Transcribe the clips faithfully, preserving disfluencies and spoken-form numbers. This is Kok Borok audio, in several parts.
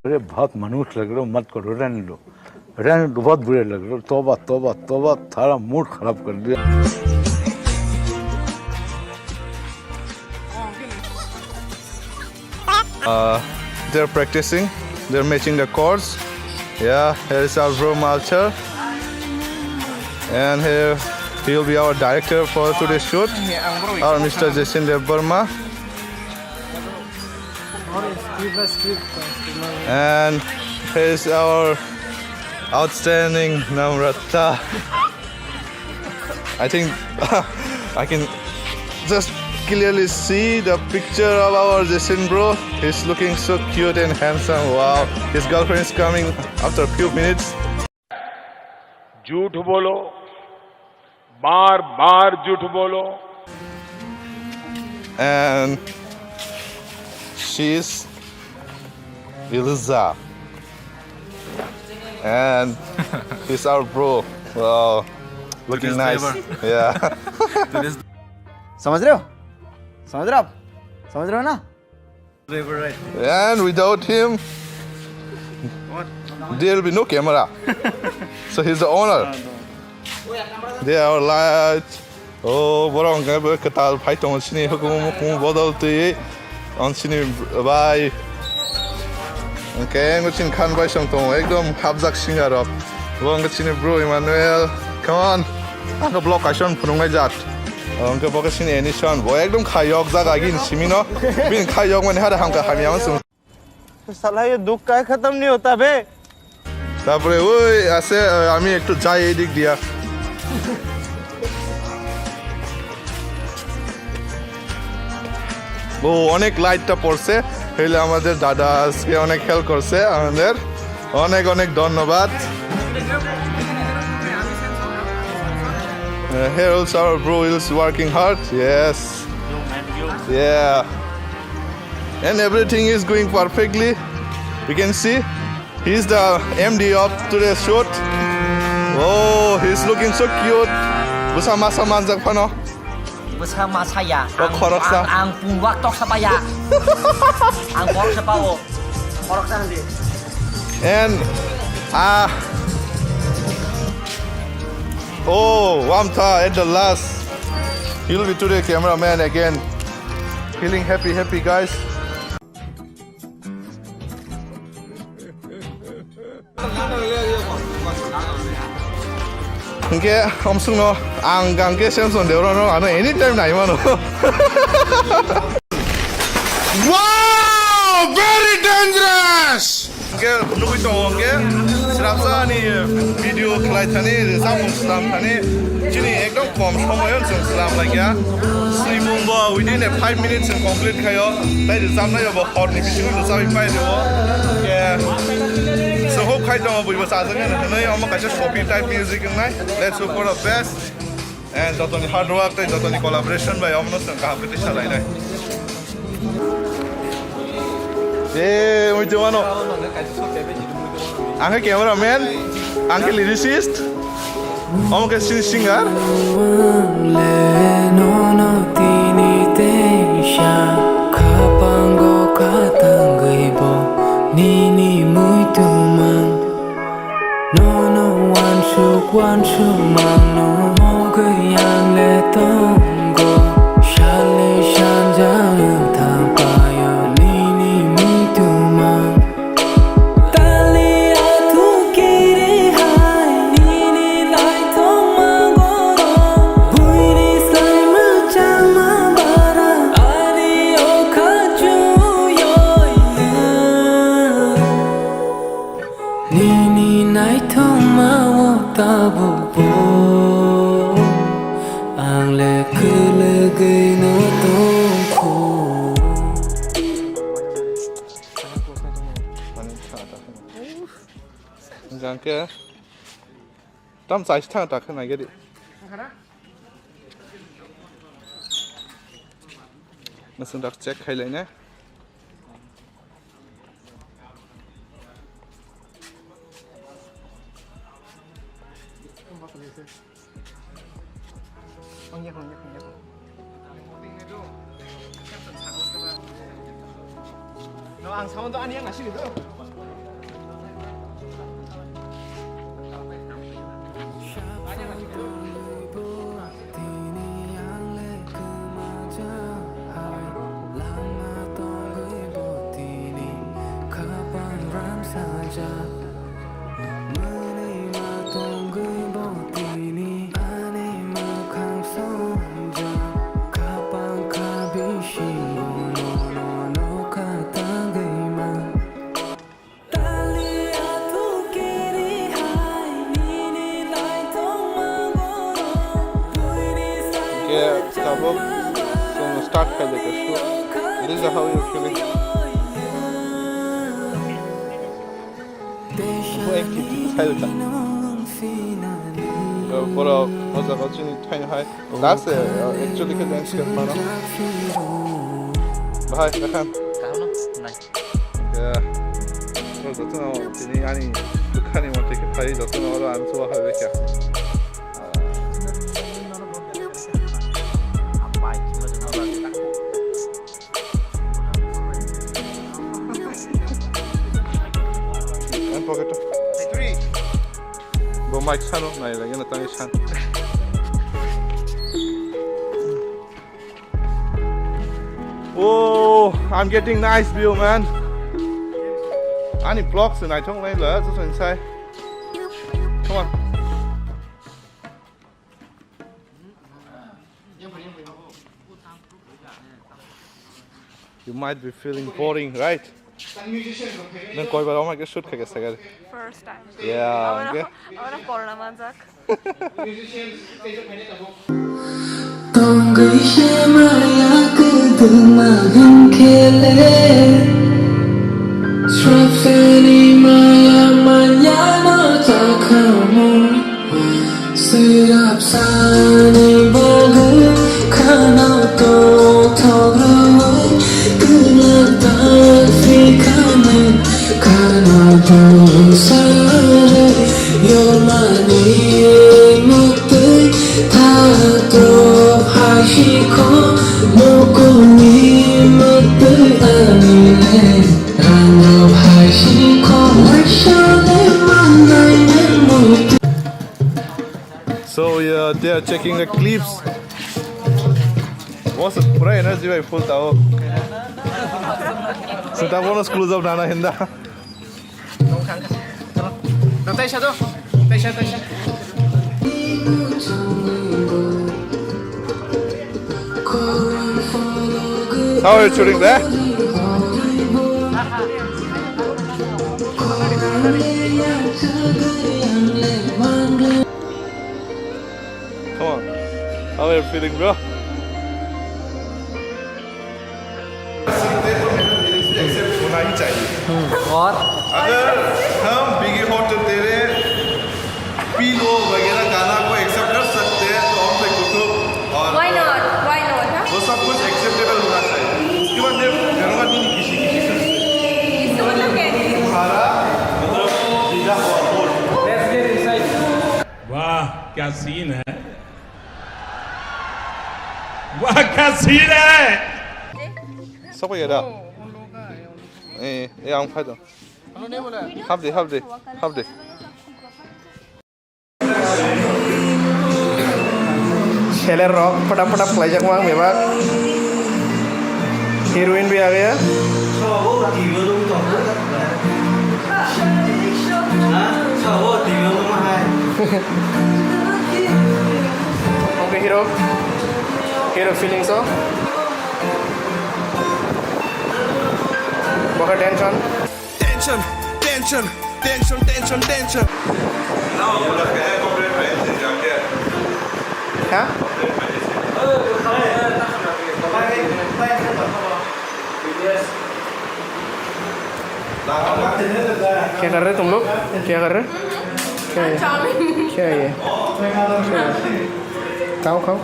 अरे बहुत मनहूस लग रहे हो, मत करो, रहने दो, रहने दो, बहुत बुरे लग रहे हो। तौबा, तौबा, तौबा, सारा मूड खराब कर दिया। Uh, they're practicing, they're matching the chords. Yeah, here is our bro Malchar. And here he will be our director for today's shoot, our Mister Jason Debbarma. And here is our outstanding Namrata. I think I can just clearly see the picture of our Jason bro. He's looking so cute and handsome. Wow. His girlfriend is coming after a few minutes. झूठ बोलो, बार बार झूठ बोलो। And she's Eliza. And he's our bro. Wow. Looking nice. Yeah. समझ रहे हो? समझ रहे हो आप? समझ रहे हो ना? And without him, there will be no camera. So he's the owner. They are lights. Oh, borok hwnkhe bo kwtal phai tongo sini hukumu mukumu bodol twi. On sini bai. Hwnkhe ngo chini khan bai song tongo ekdom hapjak singer rok. Bo hwnkhe chini bro Emmanuel. Come on. Ang vlog kaisa phunuknai jat. Hwnkhe bo khe sini Anison. Bo ekdom khayok jak agini simino. Bini khayok mani hare hamkha hamya ma chwng. साला ये दुख का खत्म नहीं होता बे। তারপরে ওই আছে, আহ, আমি একটু যাই এই দিক দিয়া। ও, অনেক লাইটটা পড়ছে, হইলে আমাদের দাদা আজকে অনেক হেল্প করছে আমাদের, অনেক অনেক ধন্যবাদ। Uh, here also our bro is working hard. Yes. Yeah. And everything is going perfectly. You can see he's the M D of today's shoot. Oh, he's looking so cute. Bwsa masa manjak phano. Bwsa masa ya. O ang, khoroksa. Ang, ang pungwak toksa paya. Ang khoroksa pao. Khoroksa hindi. And ah. Oh, Wamtha at the last. He'll be today cameraman again. Feeling happy, happy, guys. Hingke omsungno ang hingke Samson Deorano ano anytime naimano. Wow! Very dangerous! Hingke nugui tongo hingke srapsa ani video khlai thani, samung slam thani, chini ekdom kom somoyo chwng slam laikya. Swimung bo within a five minutes chwng complete khaio. Tai rijamnaio bo horni bisingo rwchapwi pai rwo. Hingke se hope khai tongo buibo chajak nai hwnwi omo kaisa sofi type music wngnai. Let's hope for the best. And jotoni hard work tei jotoni collaboration bai omono chwng kaham khe tisa lainai. Eh, oi jawano. Ang khe camera man, ang khe lyricist, omo khe si-, singer. Nono tini teisa khapango khatangwi bo nini muitu mang. Nono wansuk wansuk mangno mogwi ang le tongo. Sali sanja wngthang payo nini Ke tam chai thang ta khna gedi. Nasung dak check khai lai ne. No, ang sound to ani ang asini to. Ke tabuk chwng start khai de ke shoot. This is how you feel it. Bo ek kiti khai ta. Borok o jaga chini thaino hai. Last, eh, actually khe landscape mano. Bahai, Rakan. Kaham no? Nai. Ya. Bro, jotono tini ani bwkhani mote khe phai jotono oro ang chuba phai bekha. Ambai, chuma chuma ba. Ang pocket. Bo mic sano, nai lagi na tangi san. Oh, I'm getting nice view, man. Ani vlog se naithok nai la, so inside. Come on. You might be feeling boring, right? Nang koi bar oma ke shoot kha ke sagar. First time. Yeah, okay. Ora, ora corona manjak. Tongwi se maya kwdwma hwnkhe le, swrapsani maya manya no chakhamu. Swrapsani bagwi khana tongthok rwui twlangtak phi khana, khana dusarwi yormani muktwi thatok hai sikho, mukulni muktwi ani le. Rang rok hai sikho laisa le mannai ne muktwi. So, yeah, they are checking the clips. What's the pura energy by full tao? Sita bonus close up nana hinda. Taisa do, taisa, taisa. How are you shooting there? Come on. How are you feeling, bro? होना ही चाहिए। हम्म, और? अगर हम बिगी हॉट तेरे P low वगैरह गाना को एक्सेप्ट कर सकते हैं, तो हम पे कुछ और Why not? Why not, हाँ? वो सब कुछ एक्सेप्टेबल होना चाहिए। उसके बाद मैं करूँगा नहीं, किसी, किसी से। इसका मतलब क्या है? तुम्हारा, मतलब, भीगा हुआ होठ। वाह, क्या सीन है। वाह, क्या सीन है। Sokphaikha da? Eh, eh, ang phai do. Hapdi, hapdi, hapdi. Seller rok photak photak khlaijak mang bebak. Heroine bai age. Oke, hero. Hero feeling so. Bokha tension. Tension, tension, tension, tension, tension. Huh? Kya kar rahe tum log? Kya kar rahe? Chowmin. Khe ye. Khao, khao.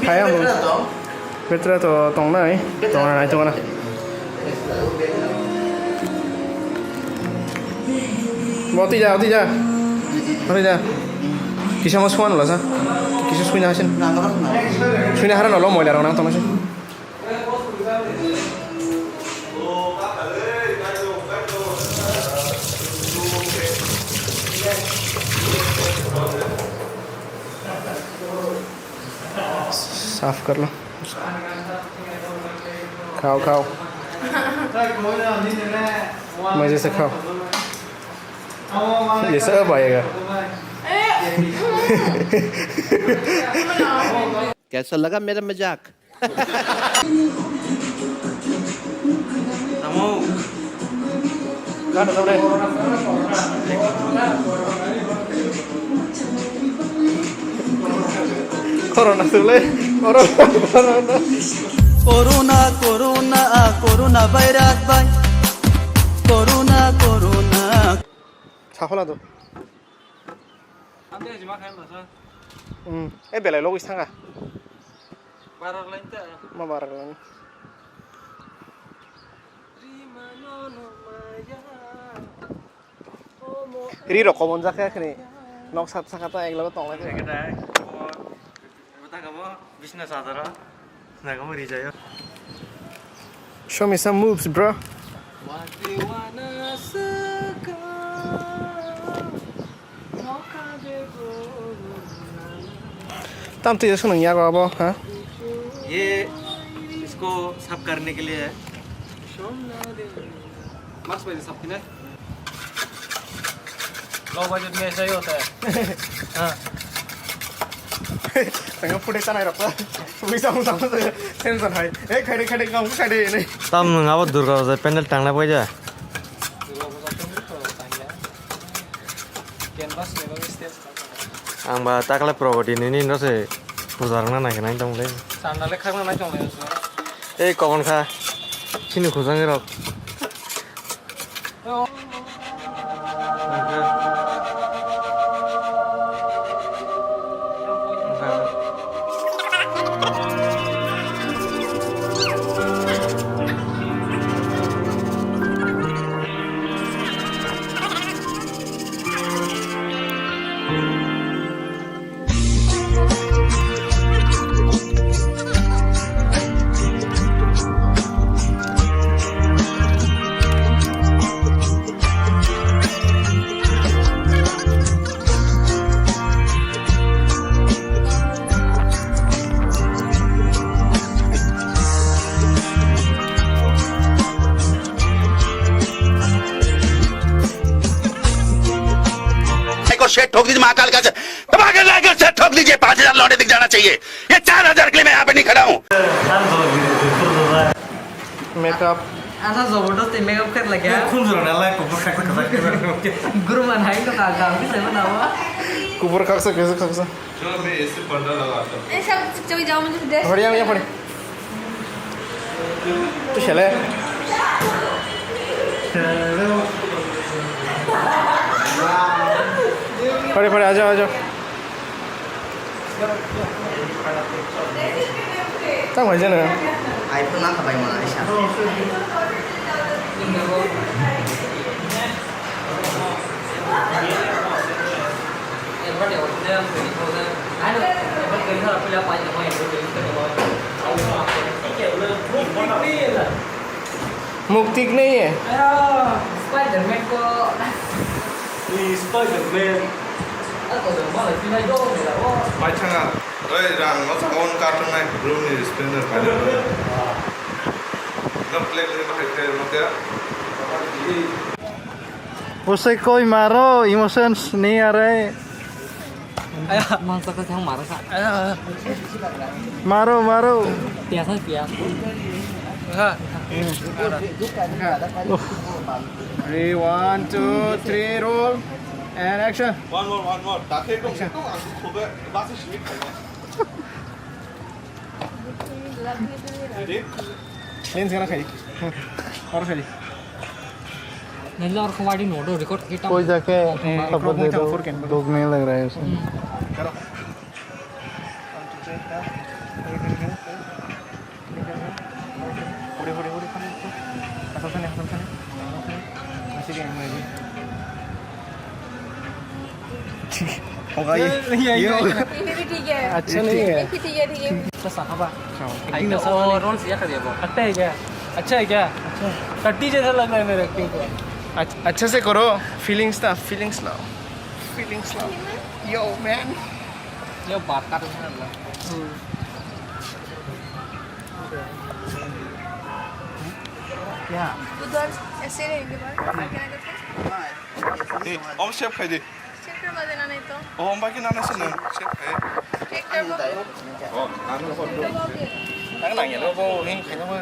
Khaya mo. Betra to tongnai. Tongnai tongna. Bo twi ja, twi ja. Twi ja. Kisa mo suan la sa. Kisa suina hasin. Suina haran lo moila rang nang tongna sin. साफ कर लो। खाओ, खाओ। मजे से खाओ। ये सब आएगा। कैसा लगा मेरा मजाक? Tamo. Corona sule, corona, corona. Corona, corona, ah, corona virus bai. Corona, corona. Sahola do. Ante jima khaim rasa. Hmm, eh, belai logis thanga. Barak lain ta. Ma barak lain. Ri rok komon jakhe khni. Nok sat saka ta ek loge tong lai. Bisna sadara. Naga mo rijayo. Show me some moves, bro. Tam twi swnang yago abo, ha? ये इसको साफ करने के लिए है। Mask pwisa sap kina. Lo bai jut me sai hota hai. Ha. Tanga phude tanai rok. Phude sa mung tanga sen san hai. Eh, khai de, khai de, ngam khai de ne. Tam nung abo Durga Puja pandal tangna bai ja. Durga Puja pandal to tangya. Canvas ni bagwi stage. Ang ba takle Pragati nini no se puja rwna nai khe nai tong le. Chanda le khakna nai tong le so. Ei kobon kha. Chini khujang rok. को सेट ठोक दीजिए महाकाल का। दबा के लाइक और शेयर ठोक दीजिए, पाँच हज़ार लौंडे दिख जाना चाहिए। ये चार हज़ार के लिए मैं यहाँ पे नहीं खड़ा हूँ। Makeup. Asa जबरदस्त makeup कर लगे। खून जरा ना लाइक को खा खा खा। गुरु मन हाई तो का काम भी सेवन आवा। Kupur khaksa, khaksa, khaksa. चलो, मैं ऐसे पर्दा लगाता हूँ। ऐसा चले जाओ, मुझे देख। बढ़िया, बढ़िया, बढ़िया। तू चले। पड़े, पड़े, आ जाओ, आ जाओ। Tamo jana. iPhone na kabai ma aisa. मुक्ति नहीं है। Spider-Man ko. Ni Spider-Man. Ako dong malah pinai dong ya. Mai changa, oi rang no changa on cartoon nai room ni spender pai. No play play no play no kya. Usai koi maro emotions ni are. Mangsa ka thang maro sa. Maro, maro. Tiasa, tiasa. Ready, one, two, three, roll, and action. One more, one more. Action. Ready? Lens gana khai. Or khai. Nalor ko wadi no do record kita. कोई जाके ए, खबर दे दो। दुख नहीं लग रहा है उसे। होगा ये। ये होगा। ये भी ठीक है। अच्छा नहीं है। ये भी ठीक है, ठीक है। अच्छा है क्या? अच्छा है क्या? टट्टी जैसा लग रहा है मेरे एक्टिंग को। अच्छे से करो। फीलिंग्स ना, फीलिंग्स लाओ। फीलिंग्स लाओ। Yo man. ये बात का तो है ना। क्या? उधर ऐसे रहेंगे बाहर। Om chef khai di. Chef khe ma de nanai to. Oh, om baki nanai se nang chef khai. Chef khe ma. Oh, nang nang ya lo bo hin khai na bo.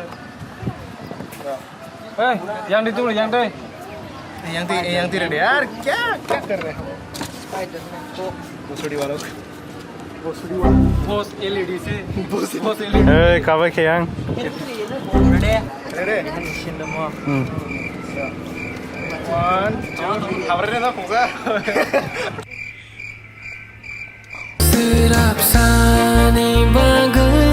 Hey, yang di tu, yang deh. Yang ti, yang ti ready. Yaar, kya, kya kar rahe ho? Spider-Man ko. Bosori walo. Bosori walo. Boss L E D se. Boss L E D. Hey, kabai kheyang. Ready? Ready? Hmm. One, two, three. Habar na khungsa. Swrapsani bagwi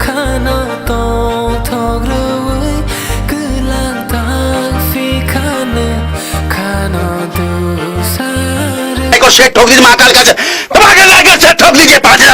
khano tongthok rwui, kwlang tak phikhano khano dusarwi. को सेट ठोक दीजिए महाकाल का से, धमाकेदार का सेट ठोक दीजिए, बाजेगा